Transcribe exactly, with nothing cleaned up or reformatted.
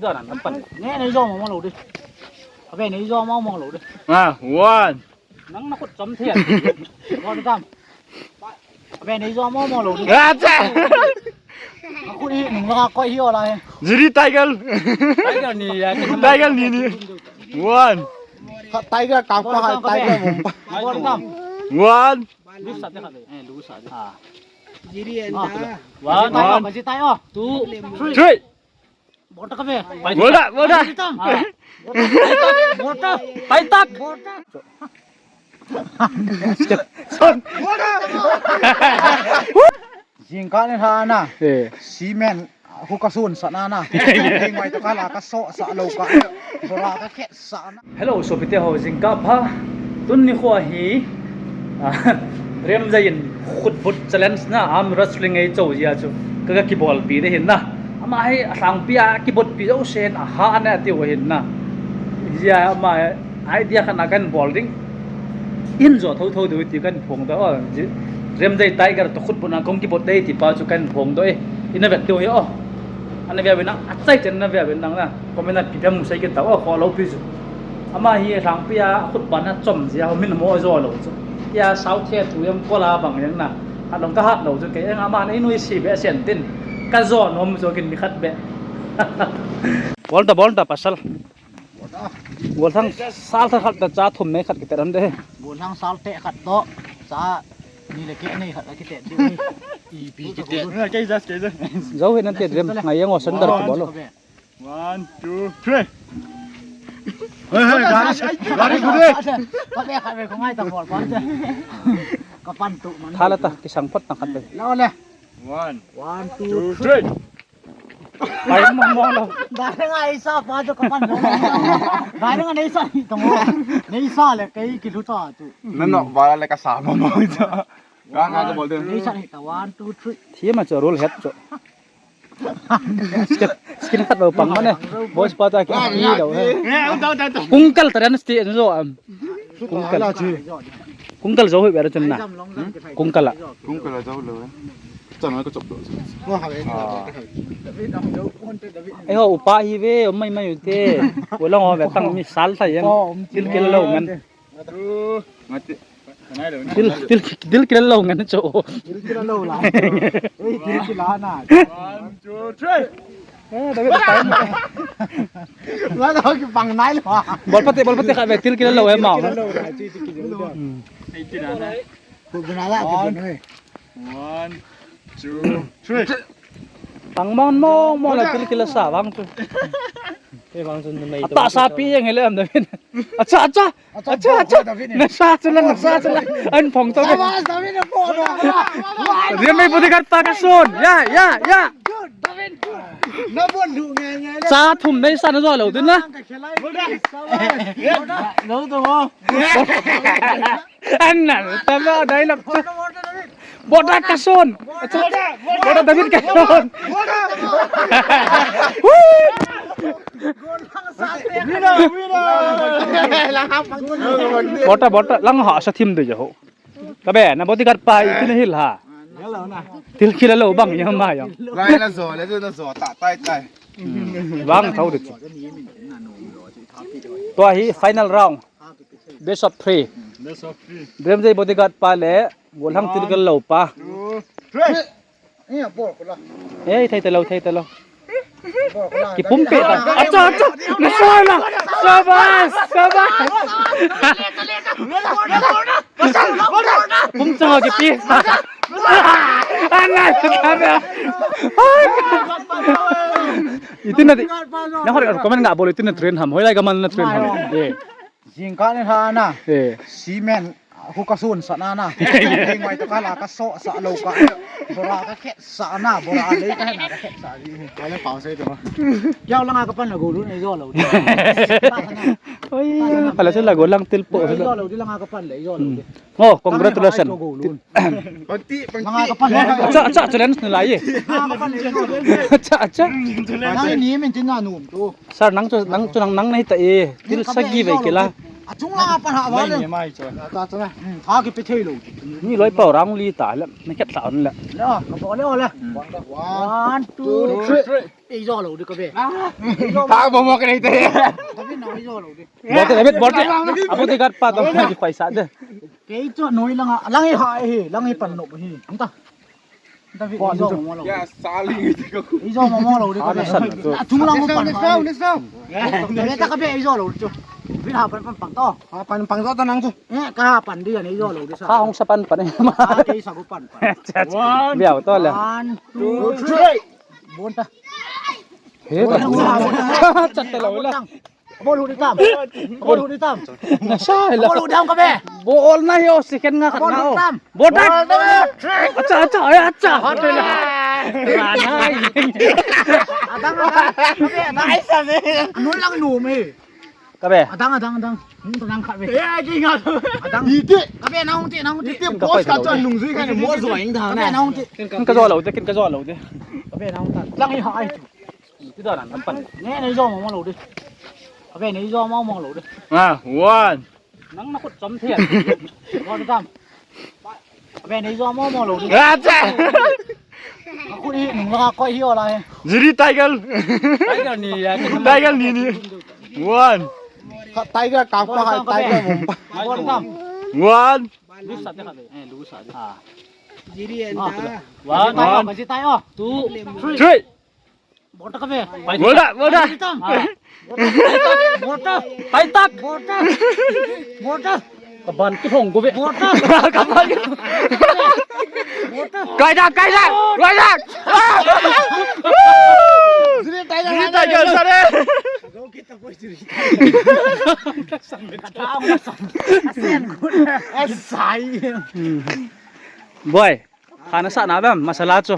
Tan an pan. Nei, nei jo mo mo lo di. Abe, nei jo mo mo lo di. Ah, one. Nang na khut chom thei. Mo tam. Abe, nei jo mo mo lo di. Ah, cha. Ka khut hi nung la ko hi ola he. Jiri Tiger. Tiger ni ya. Tiger ni ni. One. Tiger ka pa hai Tiger mo. Mo tam. One. Lu sa de ka be. Eh, lu sa de. Ah. Jiri anda. One. One. Two. Three. Bol ta ka be. Bol ta, bol ta. Ah. Bol ta. Bol ta. Son. Jingkah ni tha na. Eh. Cement. Hu ka sun sa na na. Ding mai to ka la ka so sa lo ka. Bora ka khe sa na. Hello, sopite ho, jingkah pha. Tuni nikho hi, ah, Remjai in khutbut challenge na, arm wrestling ei cho jia chu ka, ka kibolpi de hin na. Ama hi alhangpi a kibotpi jouse hin aha ana tiu hin na. Jia ama idea khat na kan bol ding. In jo tho tho deu ti kan phong da. Oh, ji-, Remjai Tiger to khutbut na kong kibot dei ti pa chu kan phong do e. Ina vet deu hi oh. Ana ve ve na, achai chen na ve ve na na. Comment a ipi ipi mu sei kit tau, oh, kho lo pi chu. Ama hi lhangpi a khut ban a chom jia, min mo jo lo chu. Tia sau the thu yam ko la bang yang na. Hat long ka hat lo chu kei, eng ama nei nui si be sen tin. Ka jo nom chu kin mi khat be. Bol ta, bol ta pasal. Golhang sal tha khat ta cha thum nei khat kite ram de. Golhang sal te khat to. Cha ni le ke nei khat kite du. Ipi kite. Kei jas, kei jas. Jau he nan te rem ngai yang o sandal ko bolo. One, two, three. Hey, hey, gari, gari kude. Ka be kha be ko ngai ta bol bol te. Ka pan tu man. Thala ta kisang phot tang khat be. Lo le. One. One, two, two, three. Three. Pai mo mo lo. Dai ngai sa pa tu ka pan lo. Dai ngai nei sa hi tong. Nei sa le kei kilu ta tu. Na no ba le ka sa mo mo cha. Ga nga ka bol de. Nei sa hi ta one, two, three. Thi ma cho roll het cho. Skin, skin khat lo pang mane. Boys pa ta ki ni lo he. Kung kal ta dan sti en zo am. Kung kal. Kung kal zo hoi ber chun na. Kung kal a. Kung kal zo lo. Chan ka chop do. Ei ho upa hi ve, mai mai u te. Ko lang ho ve tang mi sal tha yang. Til kil lo ngan. Mati. Til, til, til kil lo ngan cho. Til kil lo la. Ei, til kil la na. One, two, three. Eh, David, time. Wala ki pang nai lo. Bol pate, bol pate kha be til kil lo he ma. Til kil lo la, chi, chi, kil lo. Hmm. Ei, til la na. Ko bana la, ko bana. One, two, three. Tang mon mo mo la til kil sa vang chu. Ei vang chu nei. Ata sa pi yang hele am David. Acha, acha. Acha, acha. Na sa chu la, na sa chu la. An phong to. Sabas, David, na phong. Remjai bodyguard pa ka son. Ya, ya, ya. Good, David, good. Na bon du nge nge le. Cha thum nei sa na jo lo din na. Lo to mo. An na ta ba dai lap. Bota ka son. Bota David ka son. Winner, winner. Bota, bota, lang ha sa thim de ho. Ka be, na bodyguard pa, itin hil ha. Til kil lo bang yang ma yang. Lai na zo, le na zo, ta, tai, tai. Bang thau de. Tua hi final round. Best of three. Best of three. Remjai bodyguard pa le, Golhang til kil lo pa. Two, three. Eh, bol ko la. Eh, thei ta lo, thei ta lo. Bol ko la. Ki pum pe ta. Acha, acha. Na sa na. Sabas, sabas. Pum chang ki pi. Ana, ka be. Itin na di. Na hor comment nga bol itin na train ham. Hoilai ka man na train ham. Eh. Jingkah ni tha na. Eh. Cement, hu ka sun sa na na. Ding mai to ka la ka so sa lo ka. Bora ka khet sa na, bora le ka na ka khet sa ji. Ka le pau sei to. Yau langa ka pan la go lu nei jo lo. Oi, pala se la go lang til po. Nei jo lo di langa ka pan le jo lo di. Oh, congratulations. Pangti, pangti. Langa ka pan le. Acha, acha, challenge ni lai ye. Langa ka pan le jo lo di. Acha, acha. Nang ni min tin na num tu. Sir, nang chu, nang chu, nang, nang nahi ta e. Til sagi ve kila. Achung la pan ha ba le. Mai chu. Ta chu na. Hmm, tha ki pe thei lo. Ni loi pau rang li ta le. Na khet sa on le. Le, ka bo le o le. One, two, three. Ei jo lou di ka be. Tha mo mo ka nei te. Ka be na ei jo lou di. Bolte, David, bolte. Abu de gat pa to ki paisa de. Kei chu noi langa, lang hi ha hi, lang hi pan no hi. Anta. David, ei jo mo mo lou. Ya, sali ngi ka ku. Ei jo mo mo lou di ka be. Ana san na chu. A thum lang mo pan. Next round, next round. Ka be ta ka be ei jo lou chu. Bi ha pan pan pan to. Ha pan pan to ta nang chu. Eh, ka ha pan di ei jo lou di sa. Ka hung sa pan pan. Ka kei sa ko pan pan. One. Biau to le. One, two, three. Bon ta. He ta. Chat te lo la. Bol hu di tam. Bol hu di tam. Na sa la. Bol hu di tam ka be. Bol na yo second nga khat na o. Bol ta. Acha, acha, ay, acha. Hat le. Ranai. Adang, adang. Ka be, adang. Ai sa be. Anu lang nu me. Ka be. Adang, adang, adang. Hung ta nang kha be. Eh, ai ki nga. Adang. Ite. Ka be na hung ti, na hung ti. Ite boss ka chon nung zui ka ni mo zo ing da na. Ka be na hung ti. Kin ka zo lo de, kin ka zo lo de. Ka be na hung ta. Lang i ha ai. Ti da nan pan. Ne, ne zo mo mo lo de. Ka be ne zo mo mo lo de. Ah, one. Nang na khut chom the. Mo de tam. Ka be ne zo mo mo lo de. Acha. Ka khut hi nung la ko hi ola he. Jiri Tiger. Tiger ni ya. Tiger ni ni. One. Ka Tiger ka pa hai Tiger mo. Mo de tam. One. Lu sa de ka be. Eh, lu sa de. Ha. Jiri enda. One. One. Ka ji tai o. Two. Three. Bota ka be. Bota, bota. Bota. Bota. Bota. Bota. Ka ban ki hong ko be. Bota. Ka ban. Bota. Kai da, kai da. Kai da. Jiri Tiger, Jiri Tiger, sare. Boy, khana sa na bam, masala chu.